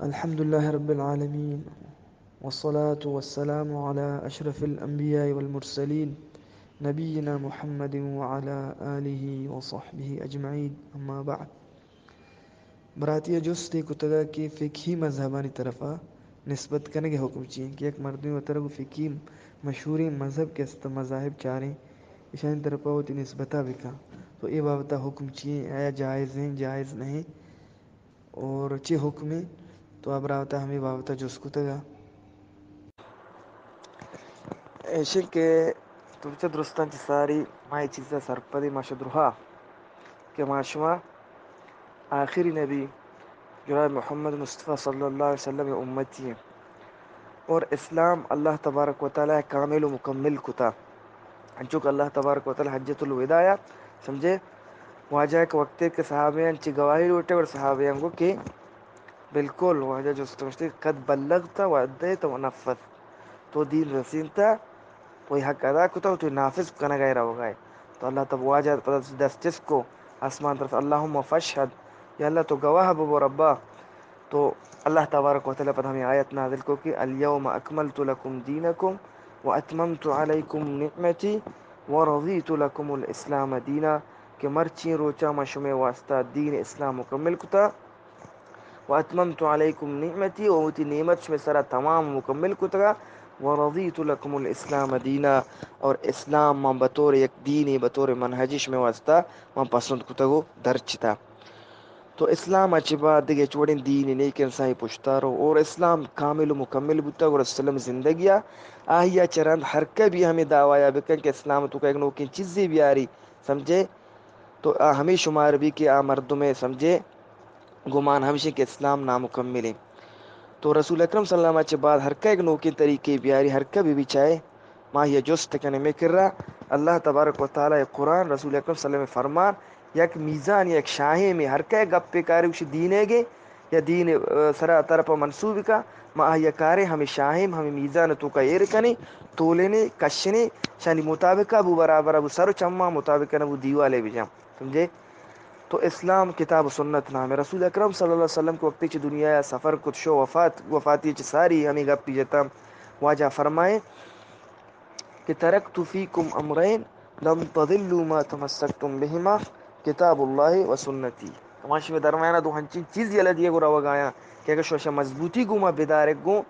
الحمد لله رب العالمين، والصلاة والسلام على أشرف الأنبياء والمرسلين، نبينا محمد وعلى آله وصحبه أجمعين، أما بعد. براتی ءَ جستے کتگ کہ فقہی مذہبانی طرفا نسبت کنگ ءِ حکم چی اِنت کہ یک مردمے وترا گوں فقہی مشہوریں مذہب کہ است، مذاہب چاریں، ایشانی طرفا وتی نسبتا بکن، تو اے بابتا حکم چی اِنت؟ آیا جائز اِنت، جائز نہ اِنت؟ اور چے حکمے؟ تو آ برات ءَ ہمے بابت ءَ جست کتگ ءَ۔ ایشی کہ تو چہ درستاں چہ ساری ما اے چیز ءَ سرپدیں، ما شہ درہا کہ ما شما آخری نبی جناب محمد مصطفی صلی اللہ علیہ وسلم ءِ امتی ایں اور اسلام اللہ تبارک و تعالی کامل و مکمل کتا۔ انچو کہ اللہ تبارک و تعالی حجۃ الوداع ءَ سمجھے واجہ کہ وقتے کہ صحابیاں چہ گواہی لوٹے اور صحابیاں گو کہ بالکل واجہ جست گوشتے، قد بلغت و ادیت و نفذت، تو دین رسینتا، تو حق ادا کتا و تو نافذ کنگا روگا ئے۔ تو اللہ تب واجہ پدا دست چست کو آسمان طرف، اللہم فاشہد، یا اللہ تو گواہ ببو ربا۔ تو اللہ تبارک و تعالی پد ہمیں آیت نازل کو کہ الیوم اکملت لکم دینکم و اتممت علیکم نعمتی و رضیت لکم الاسلام دینا، کہ مرچی روچا ما شمے واسطہ دین اسلام مکمل کتا و اتممت علیکم نعمتی، و وتی نعمت شمے سرا تمام مکمل کتگا، و رضیت لکم الاسلام دینا، اور اسلام من بطور یک دینے، بطور منہجی شمے واسطہ من پسند کتگ و درچتا۔ تو اسلام ءَ چہ بعد دگہ ہچ وڑیں دینے نیست کہ انسانی پشتا رو، اور اسلام کامل و مکمل بوتگ اور اسلام زندگی ءَ آہی ءَ چہ رند ہر کبھی ہمیں دعویٰ بکن کہ اسلام تو کا یک نوکیں چیزے بیاری، سمجھے؟ تو آ ہمیں شمار بی کہ آ مردم ءِ سمجھے گمان ہمشی کہ اسلام نامکمل اِنت۔ تو رسول اکرم صلی اللہ علیہ وسلم ءَ چہ بعد ہر کئے نوکیں طریقے بیاری، ہر کئے بی چاہے، ما یہ جست کنے مئے کرا اللہ تبارک و تعالی قرآن، رسول اکرم صلی اللہ علیہ وسلم فرمان، یک میزان، یک شاہے میں ہر کئے گپے کاری گوشی دینے گے یا دین، آ، سرا طرف منسوب کا، ما آہی کارے ہمیں شاہیم، ہمیں میزان تو کا ایر کنی، تولنے، کشنے، شانی مطابقہ بو برابر بو، سر و چما مطابقہ نہ بو دیوالے بجام۔ سمجھے؟ تو اسلام کتاب و سنت نام ہے۔ رسول اکرم صلی اللہ علیہ وسلم کہ وقتی چہ دنیا ءَ سفر کت، شو وفات، وفاتی چہ ساری ہمیں گپی جتا۔ واجہ فرمائے کہ ترکت فیکم امرین لن تضلوا ما تمسکتم بہما کتاب اللہ و سنتی۔ ہما شمے درمیان ءَ دو ہنچین چیز یلہ دیگ و روگ آیاں کہ اگر شما مضبوطی گوں ما بدارگ گوں،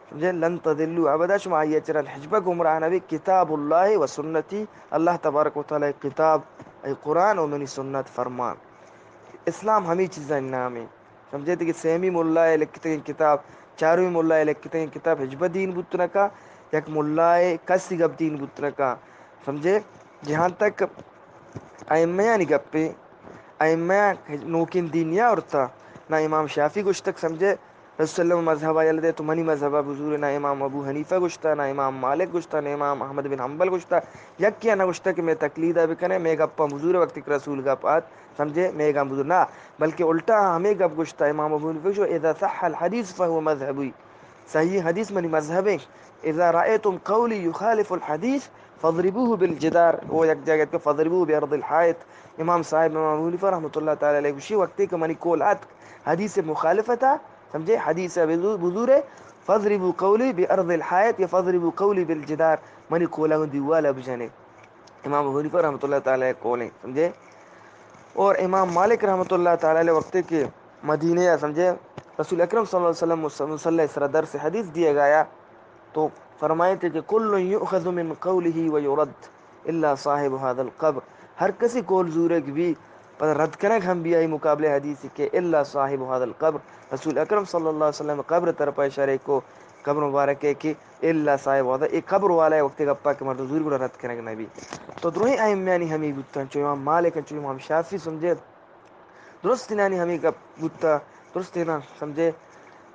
سمجھے، لن تضلوا ابدا، شما آئی ءَ چہ رند ہچبر گمراہ نہ بے، کتاب اللہ و سنتی، اللہ تبارک و تعالی کتاب، اے قرآن و منی سنت فرمان۔ اسلام ہمیں چیزانی نام ہے۔ سمجھے کہ سیمی ملا ءِ لکھتگیں کتاب، چارمی ملا ءِ لکھتگیں کتاب ہچبر دین بوت نہ کا، یک ملا ءِ کسی گپ دین بوت نہ کا۔ سمجھے؟ جہاں تک ائمہانی گپے، ائمہ نوکیں دین نیاورتا، نہ امام شافعی گوشتگ، سمجھے، رسول اللہ مذہب ءَ یل دے تو منی مذہب ءَ بزور، نہ امام ابو حنیفہ گوشتا، نہ امام مالک گوشتا، نہ امام احمد بن حنبل گوشتا، یکے ءَ نہ گوشتا کہ مئے تقلید ءَ بکنے، مئے گپاں بزور وقتی کہ رسول گپ آت، سمجھے، مئے گپ بزور نہ، بلکہ الٹا ہمے گپ گوشتا امام ابو حنیفہ گوشو، اذا صح الحدیث فهو مذهبی، صحیح حدیث منی مذہب ہے۔ اذا رأیتم قولی یخالف الحدیث فاضربوه بالجدار، وہ یک جگہ کہ فاضربوه بأرض الحائط۔ امام صاحب امام ابو حنیفہ رحمۃ اللہ تعالی علیہ گوشی، وقتی کہ منی قول ات حدیث مخالفتا، سمجھے، حدیث بزو-، بزور ہے، فاضربوا قولی بأرض الحائط یا فاضربوا قولی بالجدار، منی قولا دیوالا بجنے۔ امام ابو حنیفہ رحمۃ اللہ تعالی علیہ قول ہیں، سمجھے۔ اور امام مالک رحمۃ اللہ تعالی علیہ وقتی کہ مدینہ ءَ، سمجھے، رسول اکرم صلی اللہ علیہ وسلم مص-، مصلی سرا درس حدیث دیگ آیا، تو فرمائے تھے کہ کل یؤخذ من قوله و یرد الا صاحب هذا القبر، ہر کسی قول زورگ بی، پدا رد کنگ ہم بی آئی مقابلے حدیث کہ الا صاحب هذا القبر، رسول اکرم صلی اللہ علیہ وسلم قبر طرف اشارے کو، قبر مبارک ہے کہ الا صاحب هذا، اے قبر والا ہے، وقتی گپا کہ مردم زور گڑا رد کنگ نہ بی۔ تو درہیں ائمہانی ہمیں بوتن، چو امام مالک، چو امام شافعی، سمجھے، درستینانی ہمیں گپ بوتا، درستینا، سمجھے،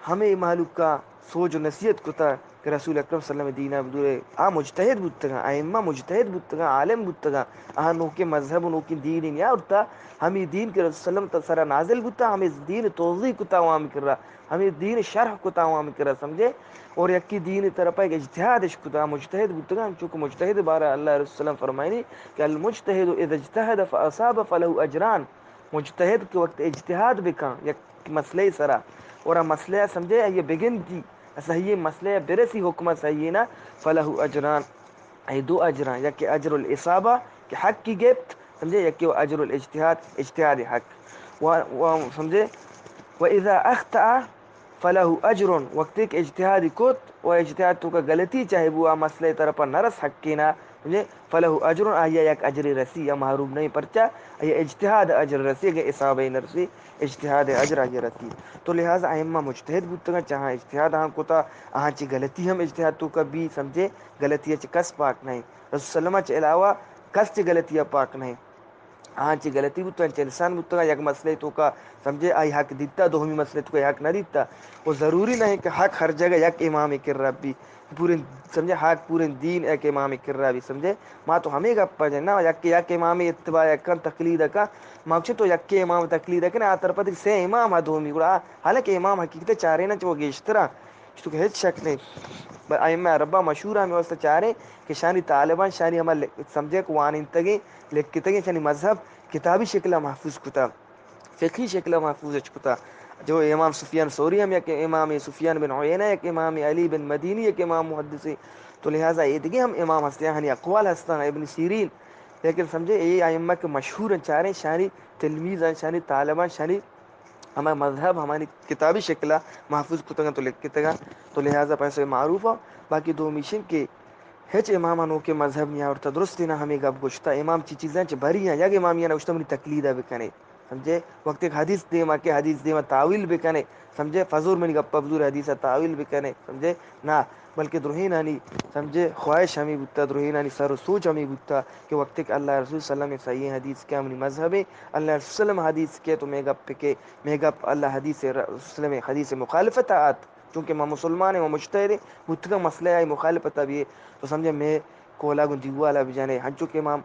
ہمیں مہلوکا سوج و نصیحت کتا کہ رسول اکرم صلی اللہ علیہ وسلم دینا بدورے۔ آ مجتہد بوتگاں، ائمہ مجتہد بوتگاں، عالم بوتگاں، آ نوکیں مذہب و نوکیں دین نیاورتا، ہمیں دین کہ رسول صلی اللہ علیہ وسلم سرا نازل بوتا، ہمیں دین توضیح کتا عوام کرا، ہمیں دین شرح کتا عوام کرا، سمجھے؟ اور یکی دین طرفا یک اجتہادش کتا، مجتہد بوتگاں، چونکہ مجتہد بارہ اللہ رسول صلی اللہ علیہ وسلم فرمائنی کہ المجتہد اذا اجتہد فاصاب فلہ اجران۔ مجتہد کہ وقت اجتہاد بکن یک مسئلہ سرا، اور آ مسئلہ ءَ سمجھے، آئی ءَ بگندی، صحیح مسئلہ ءَ برسی، حکم صحیح نا، فلہ اجران، اے دو اجراں، یکے اجر الاصابہ کہ حقی گپت، سمجھے، یکے و اجر الاجتہاد، اجتہاد حق۔ و، و سمجھے، و اذا اخطأ فلہ اجر، وقتی کہ اجتہادی کت و اجتہاد توکا غلطی چاہے بو، آ مسئلہ طرفا نرس حقینا، سمجھے، فلہ اجر، آئی ءَ یک اجرے رسی، یا محروم نہیں، پرچا آئی ءَ اجتہاد اجر رسی، اگہ اصابہ نرسی، اجتہاد اجر آئی ءَ رسی۔ تو لہذا ائمہ مجتہد بوتگاں، چاہاں اجتہاد آہاں کتا، آہاں چی غلطی ہم اجتہاد توکا بی، سمجھے، غلطی چہ کس پاک نہیں، رسول سلمہ چہ علاوہ کس چہ غلطی پاک نہیں۔ آہاں چی غلطی بوتگاں، چہ انسان بوتگاں، یک مسئلہ توکا سمجھے آئی حق دیتا، دومی مسئلہ توکا حق نہ دیتا۔ و ضروری نہیں کہ حق ہر جگہ یک امام کرا بی، پورے سمجھے حق پورے دین یک امام کرا بی، سمجھے۔ ما تو ہمیں گپا جن نا، یک، یک امام اتباع کن، تقلید کن، ما چہ تو یک امام تقلید کن، آ تر پد سے امام ہا دومی گڑا، حالانکہ امام حقیقت چارے نا چو گیشترا، چو کہ ہچ شک نہیں۔ بل ائمہ عربا مشہور ہمیں واسطہ چارے کہ شانی طالبان، شانی ہما ل-، سمجھے کہ وانینتگیں، لکھتگیں، شانی مذہب کتابی شکل محفوظ کتا، فقہی شکل محفوظ اچ کتا۔ جو امام سفیان ثوری ہم یک امام، سفیان بن عیینہ یک امام، علی بن مدینی یک امام محدثی۔ تو لہذا اے دگہ ہم امام ہستیں، آہانی اقوال ہستاں، ابن سیرین۔ لیکن سمجھے اے ائمہ کہ مشہور ہیں، چاریں شانی تلمیذ ہیں، شانی طالبان، شانی ہما مذہب ہمانی کتابی شکلا محفوظ کتگاں تو لکھتگاں۔ تو لہذا پیسو معروف ہاں۔ باقی دومیشن کہ ہچ امام نوکیں مذہب نیا آورتا، درستی نا ہمیں گپ گوشتا۔ امام چی چیزاں چہ بری ہیں، یک امامی نوشتا منی تقلیدا بکنے۔ سمجھے؟ وقت ایک حدیث دیما کہ حدیث دیما تاویل بکنے۔ سمجھے؟ فضور منی گپا بزور حدیثا تاویل بکنے۔ سمجھے؟ نا، بلکہ درہینانی، سمجھے، خواہش ہمیں بوتا، درہینانی سر و سوچ ہمیں بوتا کہ وقت ایک اللہ رسول صلی اللہ علیہ وسلم صحیح حدیث کہ منی مذہب ہے، اللہ رسول صلی اللہ علیہ وسلم حدیث کہ تو میں گپ کے، میں گپ اللہ حدیث ر-، رسول صلی اللہ علیہ وسلم حدیث مخالفت آت۔ چونکہ ما مسلمان ہیں، ما مجتہد ہیں، بوتگا مسئلہ آئی مخالفت ابھی ہے، تو سمجھے میں کولا گوں دیوالا بجانے۔ ہنچو کہ امام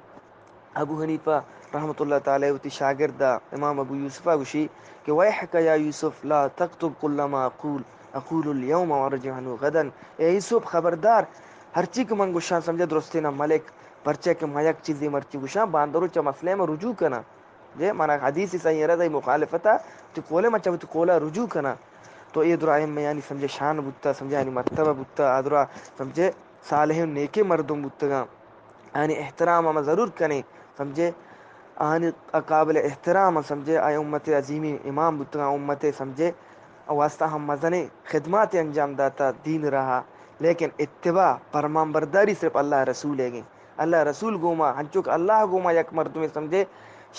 ابو حنیفہ رحمۃ اللہ تعالی وتی شاگرد امام ابو یوسفا گوشی کہ ویحک یا یوسف لا تکتب کل ما اقول، اقول الیوم وارجع عنہ غدا۔ اے یوسف خبردار، ہرچی کہ من گوشاں سمجھے درستی نہ ملک، پرچہ کہ من یک چیزی مرچی گوشاں، باندرو چہ مسئلہ من رجوع کناں۔ جے منا حدیث صحیح رد ای مخالفتا، تو قول من چہ تو قولا رجوع کناں۔ تو اے درا ائمہ یعنی سمجھے شان بوتا، سمجھے یعنی مرتبہ بوتا، آ درا سمجھے صالحیں نیکیں مردم بوتگاں۔ آنی احترام ہم ضرور کنیں، سمجھے؟ آنی قابل احترام، سمجھے؟ آئی امت عظیمی امام بوتگاں، امت، سمجھے؟ واسطہ ہم مزنیں خدمات انجام داتا دین رہا، لیکن اتباع، فرمان برداری صرف اللہ رسول ہے گیں۔ اللہ رسول گوما، ہنچو کہ اللہ گوما یک مردمے سمجھے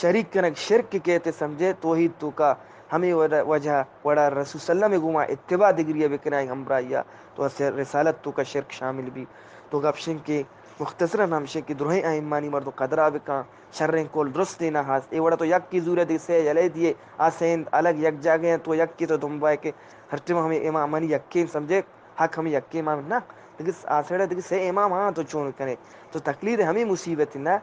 شریک کنگ، شرک کیتے سمجھے توحید توکا، ہمیں وجہ، وڑا رسول صلی اللہ علیہ وسلم گوما اتباع دگریا بکنائیں ہمراہیا، تو اس رسالت توکا شرک شامل بی۔ تو گپشن کہ مختصراً ہمشیں کہ درہیں ائمانی مردم قدرا بکن، شریں قول درستی نہ ہست۔ اے وڑا تو یکی زورے دگہ سے یلے دیے، آ سیند الگ یک جاگہ ہیں، تو یکی تو دنبائے کہ ہر ٹیم ہمیں امامانی یکیں سمجھے، حق ہمیں یکیں امام نہ۔ دگہ آ سیڑے دگہ سے امام ہاں تو چون کنے؟ تو تقلید ہمیں مصیبت نہ۔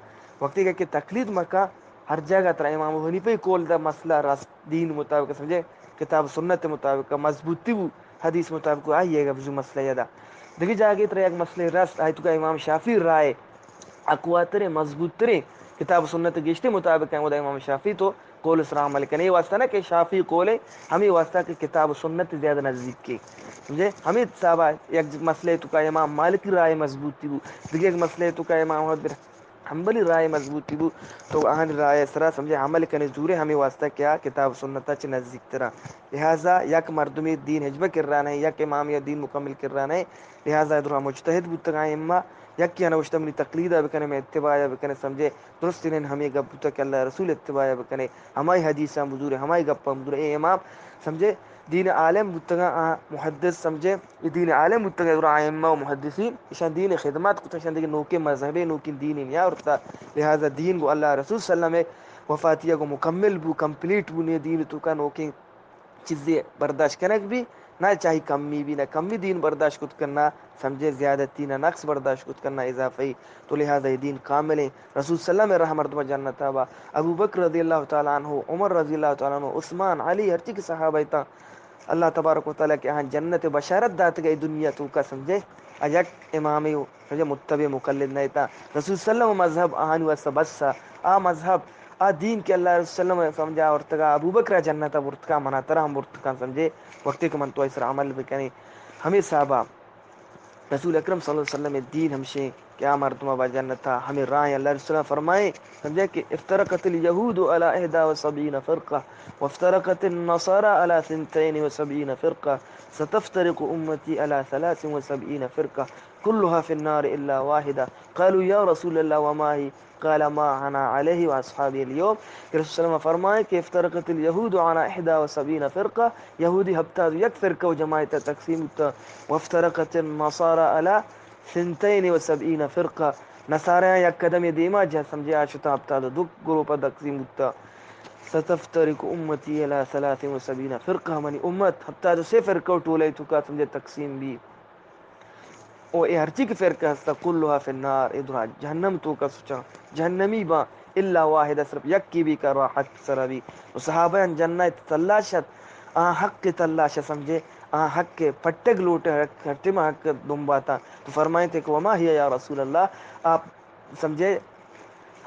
وقتی کہ، کہ تقلید مکا، ہر جگہ ترا امام ابو حنیفہ قول دا مسئلہ راست دین مطابق سمجھے، کتاب سنت مطابق مضبوطی بو، حدیث مطابق آئی ہے گپ جو مسئلہ یدا۔ دگہ جاگہ ترا یک مسئلہ راست آئی تو کا امام شافعی رائے اقواتریں، مضبوط تریں، کتاب سنت گشتے مطابق ہیں، ودا امام شافعی تو قول سرا عمل کنے۔ اے واسطہ نہ کہ شافعی قول ہے، ہمیں واسطہ کہ کتاب و سنت زیادہ نزدیک کے۔ سمجھے؟ ہمیں صاحبہ یک مسئلہ تو کا امام مالکی رائے مضبوطی بو، دگہ یک مسئلہ تو کا امام احمد بن حنبلی رائے مضبوطی بو، تو آہانی رائے سرا سمجھے عمل کنے زورے، ہمیں واسطہ کیا کتاب سنت چ نزدیک ترا۔ لہذا یک مردمی دین ہجبہ کرا نہیں، یک امامی دین مکمل کرا نہیں، لہذا درا مجتہد بوتگاں اما، یکی نوشتہ منی تقلیدا بکنے، میں اتباعا بکنے، سمجھے؟ درست انہیں ہمیں گپ بوتا کہ اللہ رسول اتباع بکنے، ہمائی حدیثاں بزورے، ہمائی گپاں بزورے۔ اے امام سمجھے دین عالم بوتگاں، آ محدث سمجھے، اے دین عالم بوتگاں، درا ائمہ و محدثین، ایشان دین خدمات کتا، ایشان دیگہ نوکیں مذہبے، نوکیں دین نیا آورتا۔ لہذا دین گو اللہ رسول صلی اللہ علیہ وسلم وفاتیا گو مکمل بو، کمپلیٹ بو، نے دین توکا نوکیں چیزے برداشت کنگ بی، نہ چاہی کمی بی، نہ کمی دین برداشت کت کننا، سمجھے زیادتی نہ نقص برداشت کت کننا اضافی۔ تو لہذا اے دین کاملیں۔ رسول صلی اللہ علیہ وسلم رہ مردم جنتا با۔ ابو بکر رضی اللہ تعالی عنہ، عمر رضی اللہ تعالی عنہ، عثمان، علی، ہرچی کہ صحابہ تاں، اللہ تبارک و تعالی کہ آہاں جنت بشارت داتگ اے دنیا توکا سمجھے، آ یک امامے و سمجھے متبع مقلد نہ تا۔ رسول صلی اللہ علیہ وسلم مذہب آہانی واسطہ بس آ، آ مذہب آ دین کہ اللہ رسول صلی اللہ علیہ وسلم سمجھے آورتگا، ابوبکر جنت برتگا، منا ترا ہم برتگا، سمجھے، وقتی کہ من تو اس پر عمل بکنی۔ ہمیں صحابہ رسول اکرم صلی اللہ علیہ وسلم دین ہمشیں کہ آ مردم با جنتا، ہمیں راہ اللہ رسول فرمائے، سمجھے کہ افترقت اليهود على احدى وسبعين فرقة وافترقت النصارى على ثنتين وسبعين فرقة ستفترق أمتي على ثلاث وسبعين فرقة كلها في النار إلا واحدة. قالوا يا رسول الله وما هي؟ قال ما أنا عليه وأصحابي اليوم. کہ رسول صلی اللہ علیہ وسلم فرمائے کہ افترقت اليهود على احدى وسبعين فرقة، یہودی ہفتاد و یک فرقہ و جماعت تقسیم بوتا، وافترقت النصارى على ثنتين وسبعين فرقة، نصاریاں یک قدم دیما جا سمجھے آ شتا ہفتاد و دو گروپ تقسیم بوتا۔ ستفترق أمتي على ثلاث وسبعين فرقة، منی امت ہفتاد و سے فرقہ و ٹولہ توکا سمجھے تقسیم بی۔ او اے ہرچی کہ فرقہ ہستا، كلها في النار، اے درا جہنم توکا سچاں، جہنمی باں، إلا واحدة، صرف یکی بی کہ راہ حق سرا بی۔ و صحابہ ان جنت تلاش ات، آ حق تلاش سمجھے، آ حق پٹگ لوٹے، حق ہٹے ما حق دنباتا۔ تو فرمائیتے کہ وما هي يا رسول الله، آپ سمجھے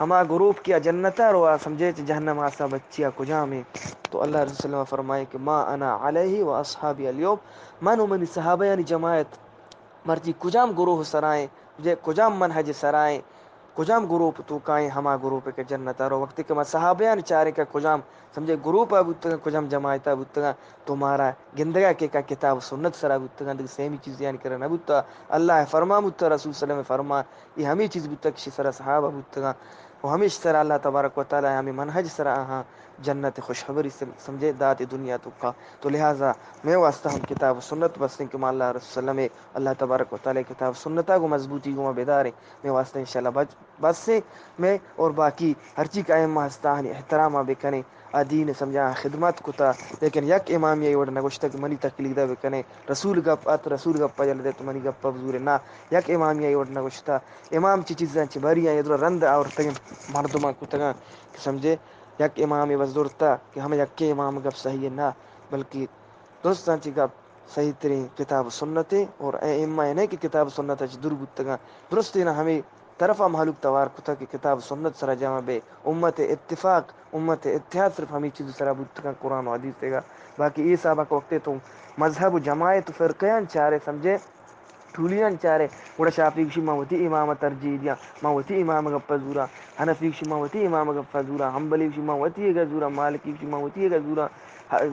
ہما گروپ کہ آ جنتا رو، آ سمجھے چہ جہنم آسا بچیا کجامیں؟ تو اللہ رسول صلی اللہ علیہ وسلم فرمائے کہ ما أنا عليه وأصحابي اليوم، من و منی صحابہ یعنی جماعت مرچی کجام گروہ سرائیں، جے کجام منہج سرائیں، کجام گروپ توکائیں، ہما گروپ کہ جنتا رو۔ وقتی کہ ما صحابہ یعنی چاریں کہ کجام سمجھے گروپ آ بوتگاں، کجام جماعت آ بوتگاں، تو مارا گندگا کہ کا کتاب و سنت سرا بوتگاں، دگہ سیمی چیز یعنی کرا نہ بوتا۔ اللہ فرمان بوتا، رسول صلی اللہ علیہ وسلم فرمان، یہ ہمیں چیز بوتا کہ شی سرا صحابہ بوتگاں و ہمیش سرا اللہ تبارک و تعالی ہمیں منہج سرا آہاں جنت خوشخبری سم-، سمجھے دات دنیا توکا۔ تو لہذا میں واسطہ ہم کتاب و سنت بسیں کہ ما اللہ رسول صلی اللہ علیہ وسلم، اللہ تبارک و تعالی کتاب سنتا گو مضبوطی گو ما بداریں۔ میں واسطہ انشاءاللہ بچ بس سے میں اور باقی ہرچی کہ ائمہ ہستاں احترام بکنیں، آ دین سمجھا خدمت کتا، لیکن یک امامی ای وڑ نگوشتہ کہ منی تقلید بکنیں، رسول گپ ات، رسول گپ یل دے تو منی گپ بزورے نا، یک امامی ای وڑ نگوشتہ۔ امام چی چیزاں چی بری آں، ادرو رند آورتگیں مردماں کتگاں کہ سمجھے یک امام بس زورتا کہ ہمیں یکے امام گپ صحیح نا، بلکہ درستاں چی گپ صحیح ترین کتاب و سنت ایں اور اے ائمہ اے نہ کہ کتاب و سنت اچ دور بوتگاں۔ درست ایں ہمے طرفا مہلوک توار کتگ کہ کتاب و سنت سرا جمع بے، امت اتفاق، امت اتحاد صرف ہمے چیز سرا بوتگاں، قرآن و حدیث تیگا۔ باقی اے حسابا کہ وقتے تو مذہب و جماعت و فرقیان چارے سمجھے، ٹولیان چارے، گڑا شافعی گوشی ما وتی امام ترجیح دیاں، ما وتی امام گپا زوراں، حنفی گوشی ما وتی امام گپا زوراں، حنبلی گوشی ما وتی گا زوراں، مالکی گوشی ما وتی گا زوراں،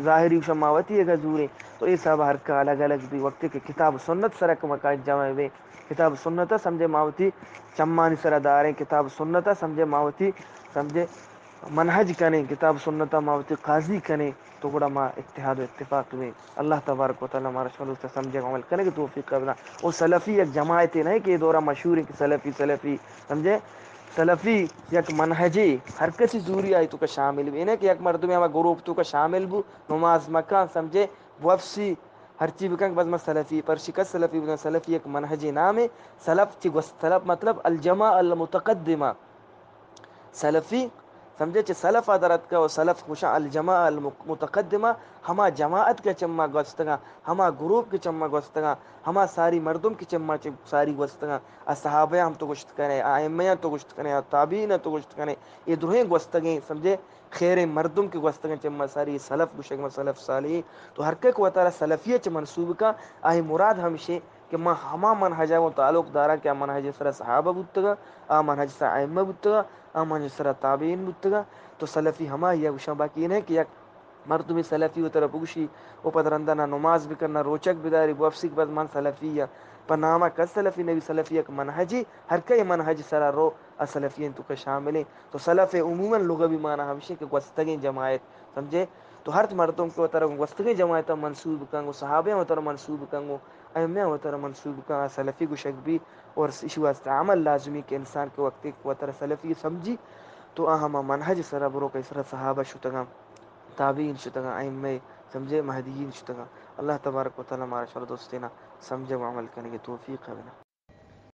ظاہری گوشاں ما وتی گا زوریں۔ تو اے حساب ہر کا الگ الگ بی، وقتی کہ کتاب و سنت سرا کہ مکا جمع بے، کتاب و سنت سمجھے ما وتی چمانی سرا داریں، کتاب و سنت سمجھے ما وتی سمجھے منہج کنیں، کتاب و سنت ما وتی قاضی کنیں، تو گڑا ما اتحاد و اتفاق بیں۔ اللہ تبارک و تعالی مارا شما دوستا سمجھے عمل کنگے توفیق بدا۔ او سلفی یک جماعتے نہ کہ اے دورا مشہور ایں کہ سلفی، سلفی سمجھے، سلفی یک منہجے، ہر کسی زوری آئی توکا شامل بی، نہ کہ یک مردمے ہما گروپ توکا شامل بو، نماز مکان سمجھے، بوپسی، ہرچی بکن کہ بس من سلفی، پرشی کس سلفی بودن، سلفی یک منہجے نامے، سلف چی گوست، سلف مطلب الجماعة المتقدمة۔ سلفی سمجھے چہ سلف ء در اتکا و سلف گوشاں الجماعة المتقدمة، ہما جماعت کہ چما گوستگاں، ہما گروپ کہ چما گوستگاں، ہما ساری مردم کہ چما چہ ساری گوستگاں، آ صحابیاں ہم تو گوشت کنے، آ ائمہاں تو گوشت کنے، آ تابعین تو گوشت کنے، اے درہیں گوستگیں سمجھے خیریں مردم کہ گوستگاں چہ ما ساری سلف گوشگ، ما سلف صالحین۔ تو ہر کس وتارا سلفیہ چہ منسوب کن، آئی مراد ہمشیں کہ ما ہما منہجا گوں تعلق داراں کہ آ منہج سرا صحابہ بوتگاں، آ منہج سرا ائمہ بوتگاں، آ منہج سرا تابعین بوتگاں۔ تو سلفی ہماہیا گوشاں، باقی اے نہ کہ یک مردمے سلفی وترا بگوشی، او پد رندا نہ نماز بکن، نہ روچگ بداری، بوپسی کہ بس من سلفی آں۔ پہ ناما کس سلفی نبی، سلفی یک منہجے، ہر کئے منہج سرا رو، آ سلفیانی توکا شاملیں۔ تو سلف عموماً لغوی معنی ہمشیں کہ گوستگیں جماعت، سمجھے؟ تو ہر مردم کہ وترا گوستگیں جماعتا منسوب کن، گوں صحابیاں وترا منسوب کن، گوں ائمہاں وترا منسوب کن، آ سلفی گوشگ بی۔ اور ایشی واسطہ عمل لازمی کہ انسان کہ وقتے کہ وترا سلفی سمجھی تو آ ہما منہج سرا برو کہ سرا صحابہ شتگاں، تابعین شتگاں، ائمہ سمجھے مہدیین شتگاں۔ اللہ تبارک و تعالی مارا شر دوستینا سمجھگ و عمل کنگے توفیق بدا۔